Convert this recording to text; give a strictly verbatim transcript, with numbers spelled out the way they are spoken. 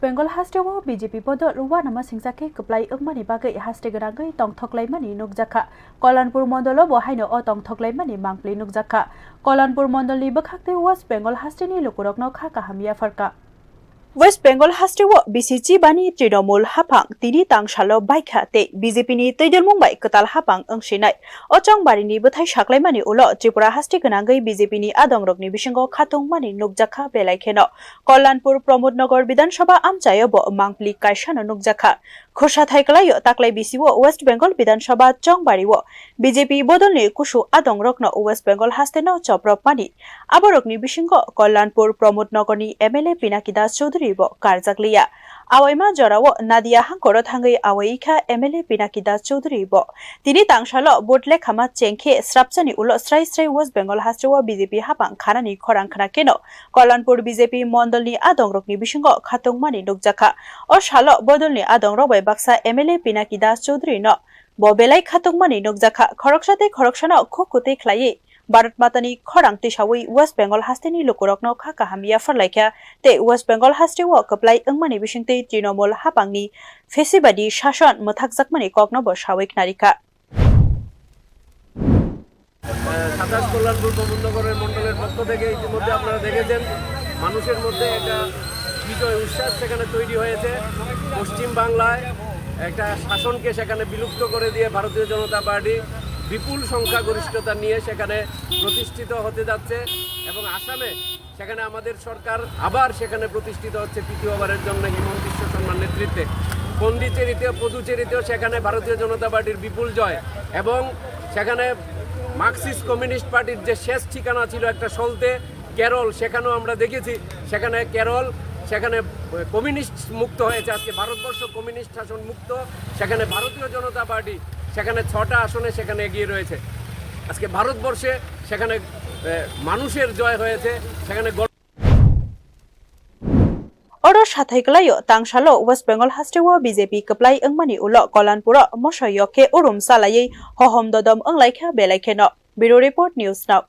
Bengal hasteo B J P bodol uanama singsa khe kwplai wngmani bagwi haste gwnangwi tongthoklaimani nukjakha. Kollanpur mondolo bo haino o tongthoklaimani mangpli nukjakha. Kollanpur mondolni bwkhaktwi West Bengal hasteni lukurokno kha kaham yapharkha. West Bengal hasteo bisi chibani Trinamool haphang tini tangsalo baikha tei B J P ni twidulmung bai kwtal haphang wngsinai. O chongbarini bwthai saklaimani ulo Tripura haste gwnangwi B J P ni adongrokni bisingo khatungmani nukjakha belai kheno. Kollanpur Pramod Nagar Bidhan Sabha amchaio bo mangpli kaisano nukjakha. Khorsa thai kwlaio taklai bisio West Bengal Bidhan Sabha chongbario B J P bodolni kusu adongrokno West Bengal hasteno chopropmani. Aborokni bisingo Kollanpur Pramod Nagarni M L A Pinaki Das Chowdhury bo karjakliya. Awaima jorao Nadia hangkoro thangwi awai kha M L A Pinaki Das Chowdhury bo. Tini tangsalo vote lekhama chengkhe srapsani ulo srai srai West Bengal hasteo B J P haphang khanani khorang khna keno Kollanpur B J P mondolni adongrokni bisingo khatungmani nukjakha. O salo bodolni adongrok bai baksa M L A Pinaki Das Chowdhury no bo belai khatungmani nukjakha. Khoroksa tei khoroksano khuk kutui khlaiwi Bharat Matani khorang tisawi West Bengal hasteni lukurokno kha kaham yapharlaikha tei West Bengal hasteo kwplai wngmani bisingtwi Trinamool haphangni phesibadi sason mwthakjakmani kokno bo sawi khnarikha. সাতাশ কল্যাণপুর প্রমোদনগরের মণ্ডলের পক্ষ থেকে ইতিমধ্যে আপনারা দেখেছেন, মানুষের মধ্যে একটা বিজয় উচ্ছ্বাস সেখানে তৈরি হয়েছে। পশ্চিম বাংলায় একটা শাসনকে সেখানে বিলুপ্ত করে দিয়ে ভারতীয় জনতা পার্টি বিপুল সংখ্যাগরিষ্ঠতা নিয়ে সেখানে প্রতিষ্ঠিত হতে যাচ্ছে এবং আসামে সেখানে আমাদের সরকার আবার সেখানে প্রতিষ্ঠিত হচ্ছে তৃতীয়বারের জন্য হিমন্ত বিশ্ব শর্মার নেতৃত্বে। পন্ডিচেরিতে, পুদুচেরিতেও সেখানে ভারতীয় জনতা পার্টির বিপুল জয় এবং সেখানে মার্কসিস্ট কমিউনিস্ট পার্টির যে শেষ ঠিকানা ছিল একটা সলতে কেরল, সেখানেও আমরা দেখেছি সেখানে কেরল সেখানে কমিউনিস্ট মুক্ত হয়েছে। আজকে ভারতবর্ষ কমিউনিস্ট শাসন মুক্ত, সেখানে ভারতীয় জনতা পার্টি সেখানে ছটা আসনে সেখানে এগিয়ে রয়েছে। আজকে ভারতবর্ষে সেখানে এ, মানুষের জয় হয়েছে, সেখানে গণ- Oro sathai kwlaio tangsalo West Bengal hasteo B J P kwplai wngmani ulo Kollanpuro moso yok khe urum chalaiwi hohom dodom wnglaikha belai kheno. Bureau Report, News Now.